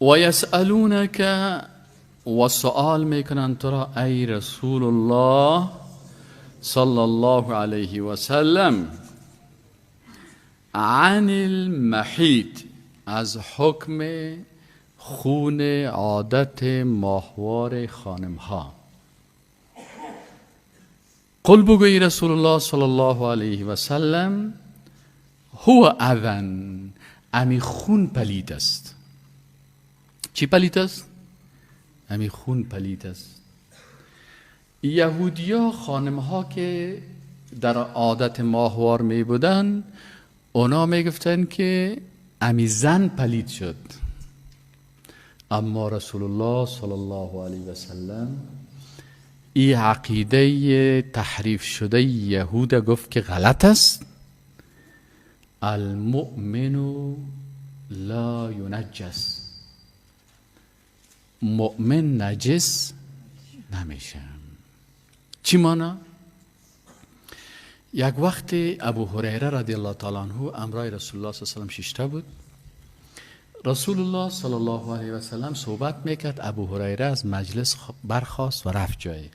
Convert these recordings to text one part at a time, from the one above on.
و یسألونک، و سؤال میکنن تو را ای رسول الله صلی الله علیه و سلم، عن المحیط، از حکم خون عادت ماهوار خانم ها. قل، بگوی رسول الله صلی الله علیه و سلم، هو اذن، امی خون پلید است. چی پلید است؟ امی خون پلید است. یهودیا خانم ها که در عادت ماهوار می بودن، اونا می گفتن که امی زن پلید شد. اما رسول الله صلی الله علیه و سلم این عقیده تحریف شده یهود گفت که غلط است. المؤمن لا ینجس، مؤمن نجس نمیشه. چی مانا؟ یک وقت ابو هریره رضی الله تعالی عنه امرای رسول الله صلی الله علیه و سلم ششته بود. رسول الله صلی الله علیه و سلم صحبت میکرد، ابو هریره از مجلس برخاست و رفت جایی.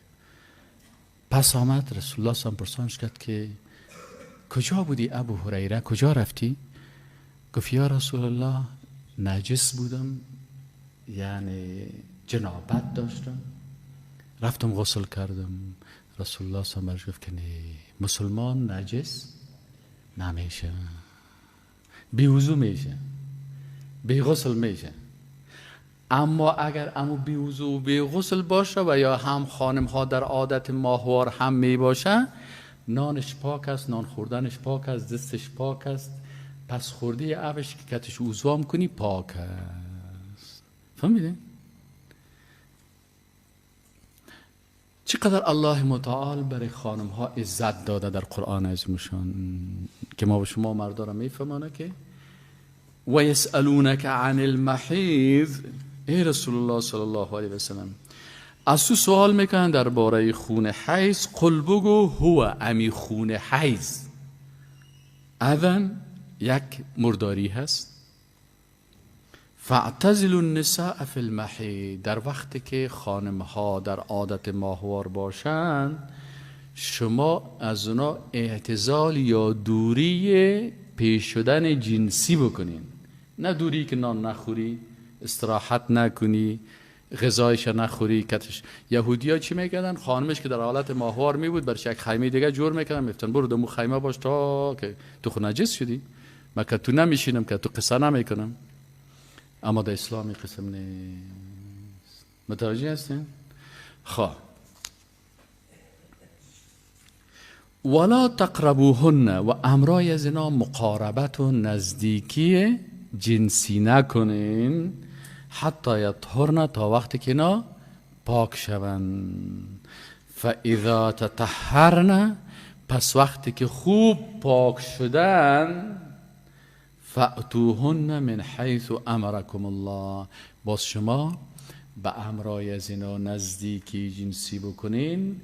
پس آمد رسول الله صلی الله علیه و سلم پرسانش کرد که کجا بودی ابو هریره، کجا رفتی؟ گفت یا رسول الله نجس بودم، یعنی جنابت داشتم، رفتم غسل کردم. رسول الله صلی الله علیه و سلم گفت که نه، مسلمان نجس نمیشه، بی وضو میشه، بی غسل میشه. اما اگر امو بی وضو و بی غسل باشه و یا هم خانم ها در عادت ماهوار هم می باشه، نانش پاک است، نان خوردنش پاک است، دستش پاک است، پس خوردی اوش که کتش عضو کنی پاک است. فهمیدین؟ چقدر الله متعال برای خانم ها عزت داده در قرآن عظیمشان که ما به شما مردا را میفهمانه که و یسألونک عن المحیض، ای رسول الله صلی الله علیه و سلم از تو سوال میکنن درباره خون حیض. قل، بگو هو، امی خون حیض اذن، یک مرداری هست. فاعتزلوا النساء فی المحیض، در وقتی که خانم ها در عادت ماهوار باشند شما از اونا اعتزال یا دوری پیش شدن جنسی بکنین. نه دوری که نان نخوری، استراحت نکنی، غذایش نخوری. کتش یهودی ها چی میکردن؟ خانمش که در حالت ماهوار می بود برش یک خیمه دیگه جور میکردن، میگفتن برو دمو خیمه باش تا که تو خود نجس شدی، من که تو نمیشینم، که تو قصه نمیکنم. اما در اسلام قسم نیست. متوجه هستین؟ خب ولا تقربوهن، و امرای از اینا مقاربت و نزدیکی جنسی نکنین، حتی یطهرن، تا وقتی که اینا پاک شون. فاذا تطهرن، پس وقتی که خوب پاک شدن، فأتوهن من حیث امرکم الله، باز شما به امرای از اینا نزدیکی جنسی بکنین،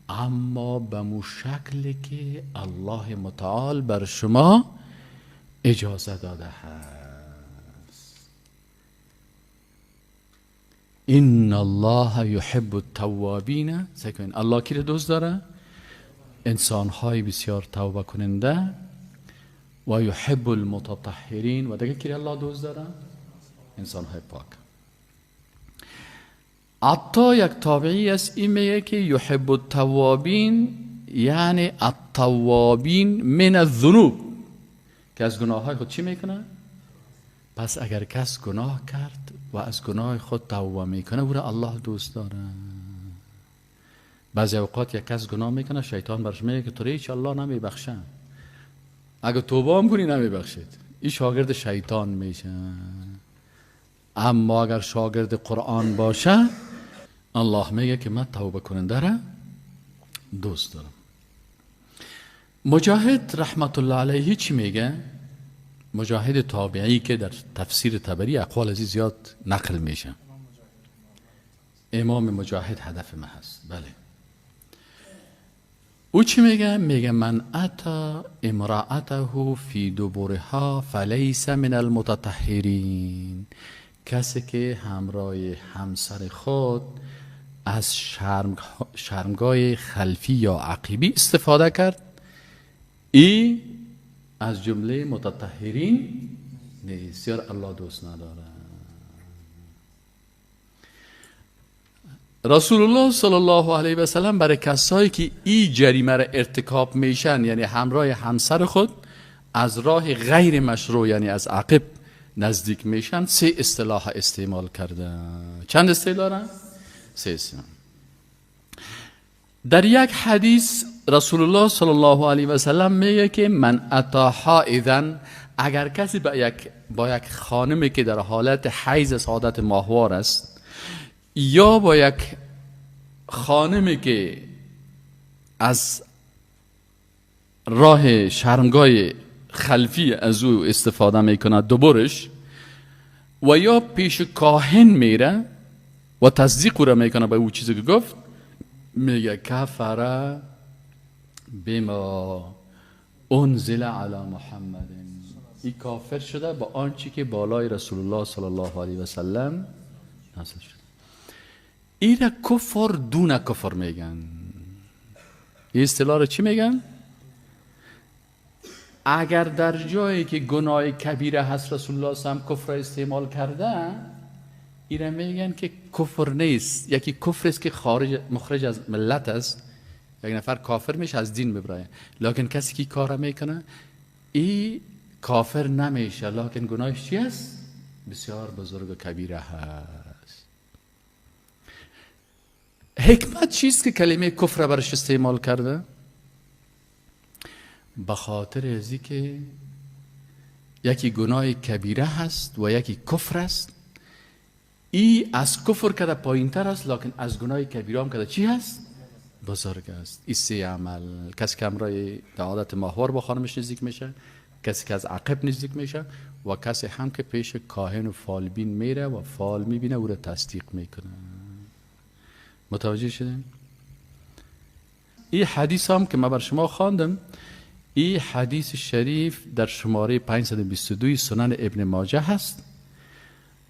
اما به مو شکلی که الله متعال بر شما اجازه داده هست. ان الله یحب التوابین. سکن الله کی رو دوست داره؟ انسانهای بسیار توبه کننده. و یحب المتطهرین، و دیگه کی الله دوست داره؟ انسانهای پاک. عطا یک تابعی است، این میگه که یحب التوابین یعنی التوابین من الذنوب، که از گناه های خود چی میکنه؟ پس اگر کس گناه کرد و از گناه خود توبه میکنه، او را الله دوست داره. بعضی اوقات یک کس گناه میکنه، شیطان برش میگه که تو را هیچ الله نمیبخشه، اگه توبه هم کنی نمیبخشید. این شاگرد شیطان میشه. اما اگر شاگرد قرآن باشه، الله میگه که من توبه کننده را دوست دارم. مجاهد رحمت الله علیه چی میگه؟ مجاهد تابعی که در تفسیر طبری اقوال ازی زیاد نقل میشه. امام مجاهد هدف ما هست. بله. او چی میگه؟ میگه من اتا امرأته فی دبرها فلیس من المتطهرین. کسی که همراه همسر خود از شرمگاه خلفی یا عقبی استفاده کرد، ای از جمله متطهرین نیست، یار الله دوست نداره. رسول الله صلی الله علیه و سلم برای کسایی که ای جریمه را ارتکاب میشن، یعنی همراه همسر خود از راه غیر مشروع، یعنی از عقب نزدیک میشن، سه اصطلاح استعمال کرده. چند اصطلاح را؟ سه اصطلاح. در یک حدیث رسول الله صلی الله علیه و سلم میگه که من اتا حائضا، اگر کسی با یک خانمی که در حالت حیض سعادت ماهوار است، یا با یک خانمی که از راه شرمگاه خلفی از او استفاده میکنه دوبارش، و یا پیش کاهن میره و تصدیق او را میکنه به او چیزی که گفت، میگه کفر بما انزل علی محمد، این کافر شده با آنچه که بالای رسول الله صلی الله علیه و سلم نازل شده. این را کفر دون کفر میگن. این اصطلاح را چی میگن؟ اگر در جایی که گناه کبیره هست رسول الله صلی الله علیه و سلم کفر استعمال کرده، این را میگن که کفر نیست. یکی کفر است که خارج مخرج از ملت است، یک نفر کافر میشه از دین میبرایه، لکن کسی که کار میکنه ای کافر نمیشه، لکن گناهش چی است؟ بسیار بزرگ و کبیره هست. حکمت چیست که کلمه کفر برش استعمال کرده؟ به خاطر ازی که یکی گناه کبیره هست و یکی کفر است. ای از کفر کده پایین تر است، لکن از گناه کبیره هم کده چی هست؟ بزرگ است. این سه عمل، کسی که همراه عادت ماهوار با خانمش نزدیک میشه، کسی که از عقب نزدیک میشه، و کسی هم که پیش کاهن و فالبین میره و فال میبینه او را تصدیق میکنه. متوجه شدین؟ این حدیث هم که من بر شما خواندم، این حدیث شریف در شماره 522 سنن ابن ماجه هست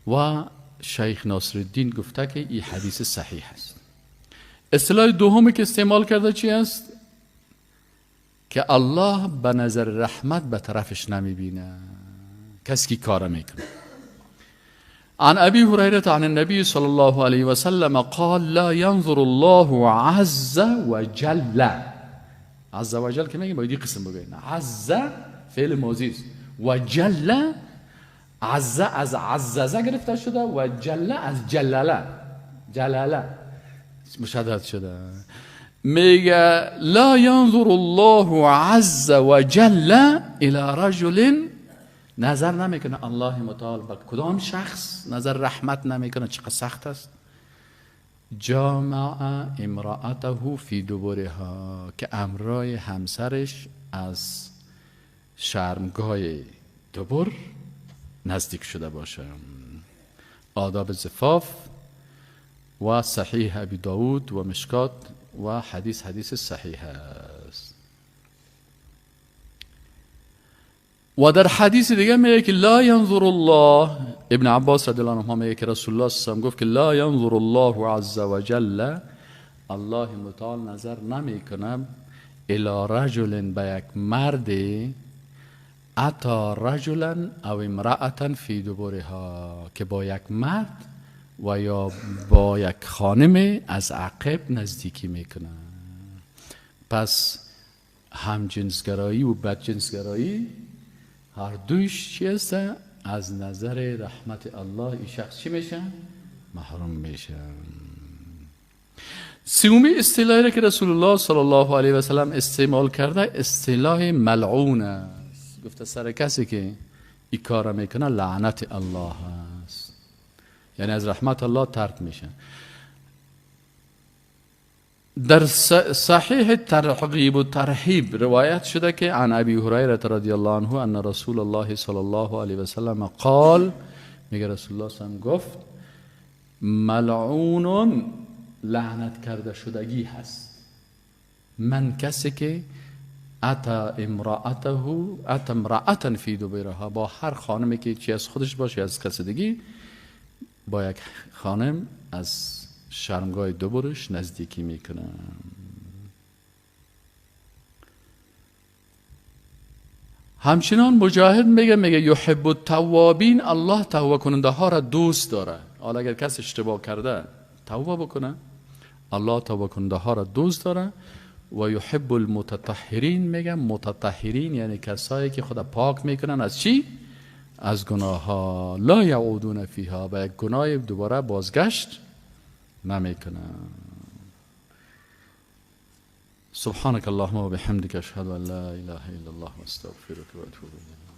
و شیخ ناصرالدین گفته که این حدیث صحیح است. اصطلاح دومی که استعمال کرده چی است؟ که الله به نظر رحمت به طرفش نمیبینه کسی که کار میکنه. عن أبي هريرة عن النبي صلى الله عليه وسلم قال لا ينظر الله عز وجل. عز وجل که میگیم باید قسم بگیم. عز فعل ماضی است و جل، عز از عززه گرفته شده و جل از جلاله، جلاله مشدد شده. میگه لا ينظر الله عز وجل الى رجل، نظر نمیکنه الله متعال به کدام شخص، نظر رحمت نمیکنه، چقدر سخت است. جامع امرأته فی دبرها، که امرای همسرش از شرمگاه دبر نزدیک شده باشه. آداب زفاف و صحیح ابی داود و مشکات و حدیث حدیث صحیح است. و در حدیث دیگه میگه که لا ینظر الله، ابن عباس رضی الله عنه میگه که رسول الله صلی الله علیه و گفت که لا ینظر الله عز وجل، الله متعال نظر نمیکنه الی رجل، به یک مرد، اتا رجلا او امرأة فی دبرها، که با یک مرد و یا با یک خانم از عقب نزدیکی میکنه. پس همجنسگرایی و بدجنسگرایی هر دویش چی هست؟ از نظر رحمت الله این شخص چی میشه؟ محروم میشه. سومی اصطلاحی که رسول الله صلی الله علیه و سلم استعمال کرده اصطلاح ملعون است. گفته سر کسی که این کار میکنه لعنت الله است، یعنی از رحمت الله طرد میشه. در صحیح ترغیب و ترهیب روایت شده که عن ابی هریره رضی الله عنه ان رسول الله صلی الله علیه و سلم قال، میگه رسول الله صلی الله علیه و سلم گفت ملعون، لعنت کرده شدگی هست، من کسی که اتا امرأته، اتا امرأة فی دبرها، با هر خانمی که چی از خودش باشه از کسی دیگه با یک خانم از شرمگاه دبرش نزدیکی میکنه. همچنان مجاهد میگه یحب التوابین، الله توبه کننده ها را دوست داره. حالا اگر کس اشتباه کرده توبه بکنه، الله توبه کننده ها را دوست داره. و یحب المتطهرین، میگه متطهرین یعنی کسایی که خدا پاک میکنن از چی؟ از گناه ها. لا یعودون فیها، به یک گناه دوباره بازگشت نمیکنن. سبحانك اللهم وبحمدك اشهد ان لا اله الا الله واستغفرك واتوب اليك.